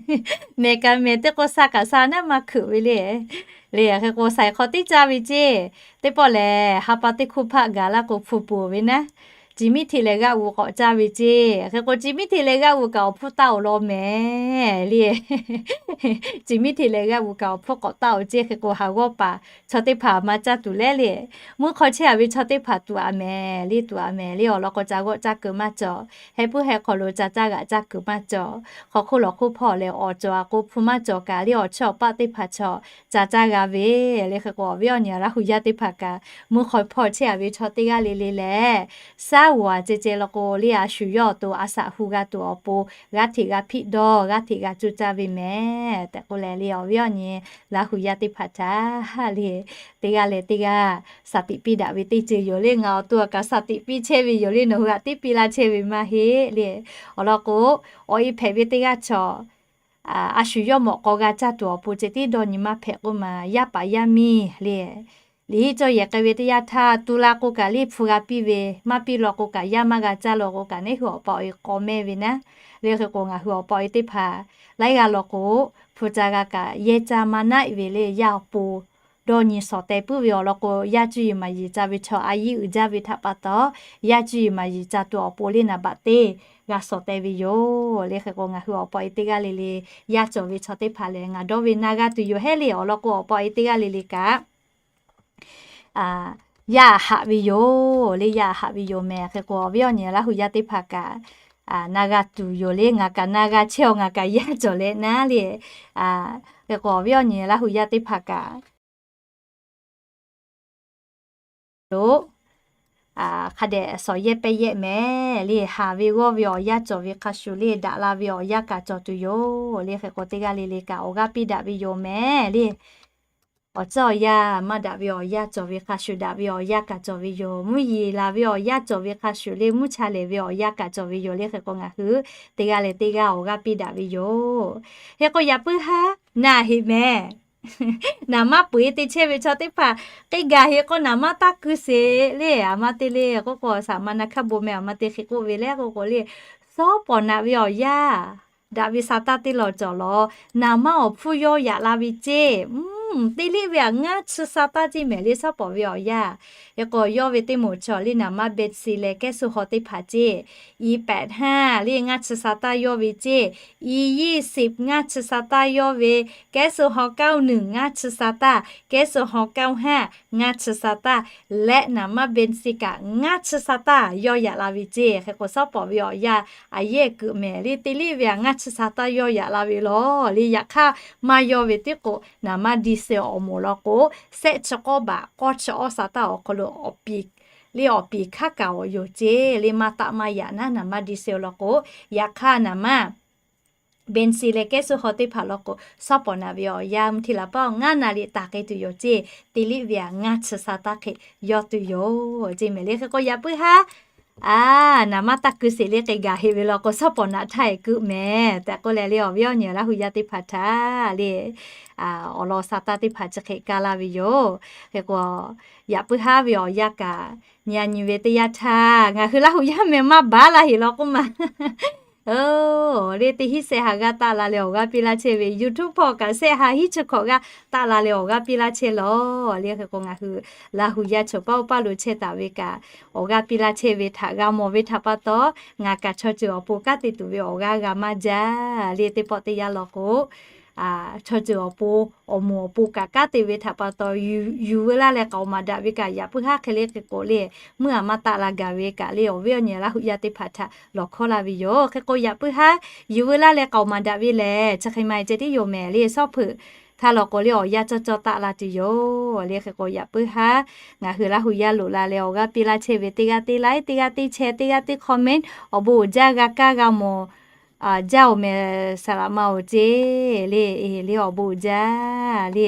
Mehˍ kaꞈ mehˍ teˇ k'o sha kaꞈ sha naˉ maˇ hkeuꞈ ve le. Le hk'e k'o saiˍ hk'aw tiˉ caˇ ve ceˇ. Teˇ pawˆ lehˬ ha pa teˇ hkuˇ hpaˆ gaˬ laˇ k'o hpu puˍ ve naˉ, ciˬ miˉ hteꞈ leh g'aˇ u k'awꞈ caˇ ve ceˇ. Hk'e k'o ciˬ miˉ hteꞈ leh g'aˇ u kaꞈ awˬ hpfuhˇ taˆ awˬ lawn mehˍ le. Ciˬ miˉ hteꞈ leh g'aˇ u kaꞈ awˬ hpfuhˇ k'awꞈ taˆ awˬ ceˇ. Hk'e k'o ha g'awˇ paˍ chaw teˇ hpaˍ maˇ caˇ tuˬ leh le, mvuhˇ hk'aw chehˇ a ve chaw teˇ hpaˍ tuˬ aꞈ mehˍ le, tuˬ aꞈ mehˍ le. Awˬ lawn k'o ca g'awˆ caˇ keu maˇ cawˬ. Heh puiˉ heh hk'aw lo ca caˇ g'aꞈ caˇ keu maˇ cawˬ. Hk'aw hk'oˆ lawˬ hk'oˆ hpawˇ lehˬ awˬ cawˬ a k'o hpu maˇ cawˬ kaꞈ le, awˬ chawˇ awˬ paˆ teˇ hpaˍ chaw ca caˇ g'a ve le. Hk'e k'o awˬ viˉ awˬ nyi Laˇ hu yaˇ teˇ hpaˍ kaꞈ mvuhˇ hk'aw hpawˇ chehˇ a ve chaw teˇ g'aˇ le le lehˬ, shaˉ g'awˬ a ceh ceh law k'o le, a shu yawˇ awˬ to a shaꞈ hu g'a tuˬ awˬ pon g'aˇ hteꞈ g'a hpiˆ dawˇ, g'aˇ hteꞈ g'a cuˇ caˇ ve mehˍ tehꞈ k'oˆ leh le, awˬ viˉ awˬ nyi Laˇ hu yaˇ teˇ hpaˍ htaꞈ le, teˇ g'aˇ leh teˇ g'aˇ shaˍ tiꞈ piˇ daꞈ ve teˇ ceuˬ yoˬ le. Ngaˬ awˬ to a kaꞈ shaˍ tiꞈ piˇ chehˇ ve yoˬ le, nawˬ hui htaꞈ tiˉ piˇ laˇ chehˇ ve maˇ heˆ le. Awˬ lawn k'o, awˬ e hpehꞈ ve teˇ g'aˇ chaw a shu yawˇ mawꞈ k'aw g'a caˇ tuˬ awˬ pon ceh tiˉ dawˇ nyi maˇ hpehꞈ k'oˆ ma. Yaˇ paˍ yaˇ miˇ le, liꞈ hiˉ cawˇ yehˬ k'ai ve teˇ yanˇ htaˇ tu la k'o kaꞈ le hpu g'a piˇ ve, maˇ piˇ law k'o kaꞈ yaˇ maˇ g'a caˇ law k'o kaꞈ neˇ hui awˬ pa awˬ e k'aw mehˇ ve naˉ. Le hk'e k'o ngaˬ hui awˬ pa awˬ e teˇ hpaˍ laiˉ g'aˇ law k'o, hpu ca g'a kaꞈ yehˇ caˇ maˇ naˆ ve le, yaˇ awˬ pon dawˇ nyi shawˍ teh puiˉ ve awˬ lawn k'o, yaˇ cuˇ yiˍ maˍ yiˍ ca ve chaw a yiˇ uiˍ jaˇ ve htaꞈ pa taw, yaˇ cuˇ yiˍ maˍ yiˍ ca tuˬ awˬ pon le naˍ baꞈ teˇ g'a shawˍ teh ve yoˬ. Le hk'e k'o ngaˬ hui awˬ pa awˬ e teˇ g'aˇ le le yaˇ cawˬ ve chaw teˇ hpaˍ lehˬ ngaˬ dawˇ ve na g'a tuˬ yoˬ hehˉ le. Awˬ lawn k'o awˬ pa awˬ e teˇ g'aˇ le le kaꞈ yaˇ haꞈ ve yoˬ le, yaˇ haꞈ ve yoˬ mehˍ. Hk'e k'o awˬ viˉ awˬ nyi Laˇ hu yaˇ teˇ hpaˍ kaꞈ na g'a tuˬ yoˬ le. Ngaˬ kaꞈ na g'a chehˇ-oˬ, ngaˬ kaꞈ yaˇ cawˬ leh naˉ le. Hk'e k'o awˬ viˉ awˬ nyi Laˇ hu yaˇ teˇ hpaˍ kaꞈ lo hk'a dehꞈ shawˍ yehˇ pehˇ yehˇ mehˍ le. Haˍ ve g'awˇ ve awˬ yanˇ cawˬ ve hk'a shuˍ le, daꞈ la ve awˬ yanˇ kaꞈ cawˬ tuˬ yoˬ le. Hk'e k'o teˇ g'aˇ le le kaꞈ awˬ g'aˇ piˇ daꞈ ve yoˬ mehˍ le. Awˬ tcuhˉ awˬ yanˇ maˇ daꞈ ve awˬ yanˇ cawˬ ve hk'a shuˍ daꞈ ve awˬ yanˇ kaꞈ cawˬ ve yoˬ. Mvuhˇ yeˬ laˬ ve awˬ yanˇ cawˬ ve hk'a shuˍ le, mvuhˇ cha lehˬ ve awˬ yanˇ kaꞈ cawˬ ve yoˬ le. Hk'e k'o ngaˬ hui teˇ g'aˇ leh teˇ g'aˇ awˬ g'aˇ piˇ daꞈ ve yoˬ. Hk'e k'o yaꞈ puiˉ haˉ na heꞈ mehˍ. Naˍ manˇ peu-eˬ te chehˇ ve chaw teˇ hpaˍ k'ai gaˬ heˆ k'o, naˍ manˇ taˇ keu sheˍ le. Aˬ ma te le k'oˆ k'o, saˍ ma na hkaˇ bon meh aˬ ma te hk'e k'oˆ ve le k'oˆ k'o le, shawˉ pawˍ naꞈ ve awˬ yanˇ daꞈ ve sa taˇ teˇ lawˬ cawˬ lawˬ, naˍ manˇ awˬ hpfuhˇ yawˇ yaꞈ la ve ceˇ. Teˇ liˇ ve aꞈ ngaˇ chi sa taˇ ceˇ mehˍ le, shawˉ pawˍ ve awˬ yanˇ. Hk'e k'o, yawˇ ve teˇ moˍ chaw le naˍ manˇ บัญชี leh kehˉ suh haw teˇ hpaˍ ceˇ. อีแปดห้า le ngaˇ chi sa taˇ yawˇ ve ceˇ. อียี่สิบ ngaˇ chi sa taˇ yawˇ ve, kehˉ suh haw เก้าหนึ่ง ngaˇ chi sa taˇ, kehˉ suh haw เก้าห้า ngaˇ chi sa taˇ, leh naˍ manˇ บัญชี kaꞈ ngaˇ chi sa taˇ yawˇ yaꞈ la ve ceˇ. Hk'e k'o, shawˉ pawˍ ve awˬ yanˇ aˬ yehˇ keu mehˍ le, teˇ liˇ ve aꞈ ngaˇ chi sa taˇ yawˇ yaꞈ la ve lawˬ le. Yaꞈ hk'aˇ, maˇ yawˇ ve tiˉ k'o, naˍ manˇ ดีเซล awˬ moˍ law k'o, shehˆ chi k'awˇ baꞈ k'awˇ chi awˇ sa taˇ awˬ hk'aw lo awˬ piˍ le, awˬ piˍ hkaˉ kaꞈ awˬ yoˬ ceˇ le. Maˇ taˆ maˇ yaꞈ naˉ naˍ manˇ ดีเซล law k'o, yaꞈ hk'aˇ naˍ manˇ บัญชี leh kehˉ suh haw teˇ hpaˍ law k'o, shawˉ pawˍ naꞈ ve awˬ yanˇ mvuhˇ hti laˬ paˇ ngaˇ naˍ riˍ taˍ k'ai tuˬ yoˬ ceˇ. Teˇ liˇ ve aꞈ ngaˇ chi sa taˇ hk'e yawˇ tuˬ yoˬ ceˇ mehˍ le. Hk'e k'o, yaꞈ puiˉ haˉ naˍ manˇ taˇ keu sheˍ le k'ai gaˬ heˆ ve law k'o, shawˉ pawˍ naꞈ htaˇ eˬ keu mehˍ tehꞈ k'oˆ leh le, awˬ viˉ awˬ nyi Laˇ hu yaˇ teˇ hpaˍ htaꞈ le, awˬ lawn sa taˇ teˇ hpaˍ chi hk'e kaˇ laˇ ve yoˬ. Hk'e k'o, yaꞈ puiˉ haˉ ve awˬ yanˇ kaꞈ, nyi a nyi ve teˇ yanˇ htaˇ ngaˬ hui Laˇ hu yaˇ meh maˇ baˬ la heˆ law k'oˆ ma le, teˇ hinˉ shehˆ ha g'aˇ taˆ la leh awˬ g'aˇ piˇ laˇ chehˇ ve, YouTube hpawˇ kaꞈ shehˆ ha hiˉ chi hkawꞈ g'aˇ taˆ la leh awˬ g'aˇ piˇ laˇ chehˇ lawˬ le. Hk'e k'o, ngaˬ hui Laˇ hu yaˇ chaw paˇ oˇ paˇ lo chehˇ taˍ ve kaꞈ, awˬ g'aˇ piˇ laˇ chehˇ ve htaꞈ g'a mawˬ ve htaꞈ pa taw, ngaˬ kaꞈ chaw ceuˬ awˬ pon kanˉ te tuˬ ve awˬ g'aˇ g'a maˇ jaˇ le. Teˇ pawˆ teˇ yanˇ law k'o, chaw ceuˬ awˬ pon, awˬ moˍ awˬ pon kaꞈ kanˉ te ve htaꞈ pa taw, yuˬ veu laˇ leh k'aoˍ maˍ daꞈ ve kaꞈ yaꞈ puiˉ haˉ hk'e le hk'e k'o le, meuˇ aˬ maˇ taˆ la gaˬ ve kaꞈ le, awˬ viˉ awˬ nyi Laˇ hu yaˇ teˇ hpaˍ htaꞈ lawˬ hkawˇ la ve yoˬ. Hk'e k'o, yaꞈ puiˉ haˉ yuˬ veu laˇ leh k'aoˍ maˍ daꞈ ve lehˬ, chi hk'e ma e ceh tiˉ yoˬ mehˍ le. Shawˉ hpeuꞈ htaˇ law k'o le, awˬ yanˇ cawˇ cawˇ taˆ la tuˬ yoˬ le. Hk'e k'o, yaꞈ puiˉ haˉ ngaˬ hui Laˇ hu yaˇ loꞈ la leh awˬ g'aˇ piˇ laˇ chehˇ ve teˇ g'aˇ teˇ like, teˇ g'aˇ teˇ share, teˇ g'aˇ teˇ comment, awˬ bon uiˍ jaˇ g'a kaˇ g'a mawˬ jaˇ oˬ mehˍ, saˍ laꞈ ma oˬ ceˇ le. Le awˬ bon uiˍ jaˇ le,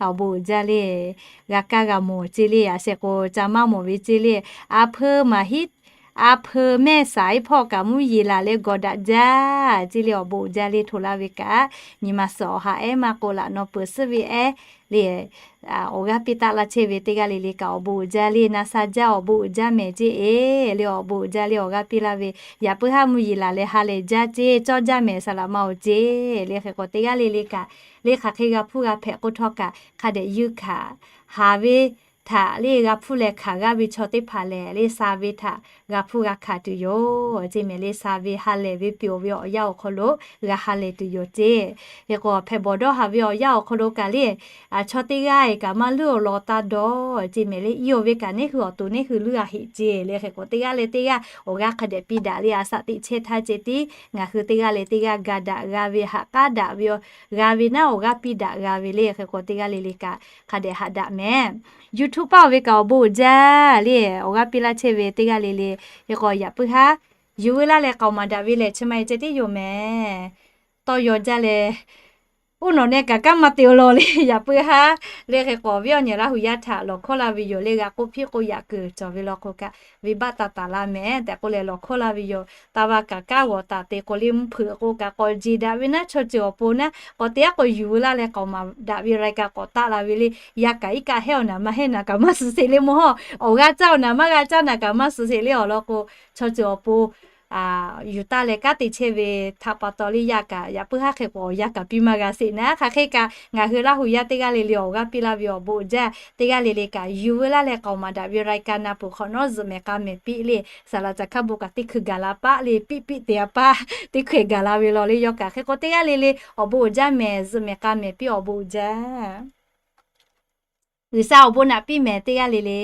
awˬ bon uiˍ jaˇ le, g'a kaˇ g'a mawˬ ceˇ le. Aˬ shehˍ k'o ca maˇ mawˬ ve ceˇ le. A hpeu maˍ hiˉ, a hpeu mehˇ saˍ iˉ hpawˇ kaꞈ mvuhˇ yeˬ laˬ leh gawˬ daꞈ jaˇ ceˇ le. Awˬ bon uiˍ jaˇ le htoꞈ laˇ ve kaꞈ, nyi ma suhˍ awˬ ha ehˉ maˇ k'o laꞈ naw peuˬ suhˉ ve ehˉ le, awˬ g'aˇ piˇ taˆ laˇ chehˇ ve teˇ g'aˇ le le kaꞈ awˬ bon uiˍ jaˇ le. Na sha jaˇ awˬ bon uiˍ jaˇ mehˍ ceˇ e le. Awˬ bon uiˍ jaˇ le awˬ g'aˇ piˇ laˇ ve, yaꞈ puiˉ haˉ mvuhˇ yeˬ laˬ leh ha lehˬ jaˇ ceˇ, cawˇ jaˇ mehˍ saˍ laꞈ ma oˬ ceˇ le. Hk'e k'o, teˇ g'aˇ le le kaꞈ le hk'aˬ hk'e g'a hpuˇ g'a hpehꞈ k'oˆ htawˇ kaꞈ, hk'a dehꞈ yuˇ hkanˍ haˍ ve htaꞈ le g'a hpuˇ leh hkanˍ g'aˇ ve chaw teˇ hpaˍ lehˬ le, sha ve htaꞈ g'a hpuˇ g'a hkanˍ tuˬ yoˬ ceˇ mehˍ le. Sha ve ha lehˬ ve peuˬ ve awˬ yanˇ awˬ hk'aw lo g'a ha lehˬ tuˬ yoˬ ceˇ. Hk'e k'o, hpehꞈ bawˬ dawˇ haˍ ve awˬ yanˇ awˬ hk'aw lo kaꞈ le, chaw teˇ g'aˇ e kaꞈ maˇ luˇ awˬ lawn taˇ dawˇ ceˇ mehˍ le. I awˬ ve kaꞈ neˇ hui awˬ to neˇ hui luˇ a heꞈ ceˇ le. Hk'e k'o, teˇ g'aˇ leh teˇ g'aˇ awˬ g'aˇ hk'a dehꞈ piˇ daꞈ le. A shaꞈ teꞈ chehˇ htaˇ ceh tiˉ ngaˬ hui teˇ g'aˇ leh teˇ g'aˇ ga daꞈ g'a ve, haꞈ k'aˉ daꞈ ve, g'a ve naˉ awˬ g'aˇ piˇ daꞈ g'a ve le. Hk'e k'o, teˇ g'aˇ le le kaꞈ hk'a dehꞈ haꞈ daꞈ mehˍ. YouTube paˇ oˬ ve kaꞈ awˬ bon uiˍ jaˇ le, awˬ g'aˇ piˇ laˇ chehˇ ve teˇ g'aˇ le le. Hk'e k'o, yaꞈ puiˉ haˉ yuˬ veu laˇ leh k'aoˍ maˍ daꞈ ve lehˬ, chi ma e ceh tiˉ yoˬ mehˍ. Tawˇ yaw jaˇ leh, oˇ nawˬ neh kaꞈ kanˉ maˇ te-o law le. Yaꞈ puiˉ haˉ le hk'e k'o, awˬ viˉ awˬ nyi Laˇ hu yaˇ htaꞈ lawˬ hkawˇ la ve yoˬ le. G'a k'oˆ hpiˇ k'oˆ yaꞈ kuiˬ cawˬ ve law k'o kaꞈ, venˇbaˆ taˍ taˍ laˇ mehˍ tehꞈ k'oˆ leh lawˬ hkawˇ la ve yoˬ. Taˇ va kaꞈ kanˉ g'awˬ taˍ te k'o le, mvuhˇ hpeuꞈ k'o kaꞈ k'awꞈ jeˬ daꞈ ve naˉ chaw ceuˬ awˬ pon naˉ k'awꞈ te aˉ k'o yuˬ veu laˇ leh k'aoˍ maˍ daꞈ ve รายการ k'awꞈ taˆ la ve le. Yaˇ kaꞈ iˉ kaˆ hehˉ awˬ naˍ ma hehˉ naˍ kaꞈ maˇ suh sheˍ le mawˇ hawˇ. Awˬ g'aˇ caˇ awˬ naˍ maˇ g'a caˇ naˍ kaꞈ maˇ suh sheˍ le awˬ lawn k'o, chaw ceuˬ awˬ pon yuˬ taˇ leh kanˉ te chehˇ ve htaꞈ pa taw le yaˇ kaꞈ, yaꞈ puiˉ haˉ hk'e k'o awˬ yanˇ kaꞈ piˇ maˇ g'a sheˍ naˉ. Hk'aˬ hk'e kaꞈ ngaˬ hui Laˇ hu yaˇ teˇ g'aˇ le le awˬ g'aˇ piˇ laˇ ve awˬ bon uiˍ jaˇ. Teˇ g'aˇ le le kaꞈ yuˬ veu laˇ leh k'aoˍ maˍ daꞈ ve รายการ na peuˬ hk'awꞈ nawˉ zuhꞈ mehˍ k'a mehˍ piˇ le. Saˍ laꞈ caˬ hkaˇ bon kaꞈ teˇ hkui gaˬ la paˆ le, piˇ piˇ te a paˆ, teˇ hkui gaˬ la ve law le. Yawˇ kaꞈ hk'e k'o teˇ g'aˇ le le awˬ bon uiˍ jaˇ mehˍ, zuhꞈ mehˍ k'a mehˍ piˇ awˬ bon uiˍ jaˇ. G'uiˬsha awˬ bon naꞈ piˇ mehˍ teˇ g'aˇ le le.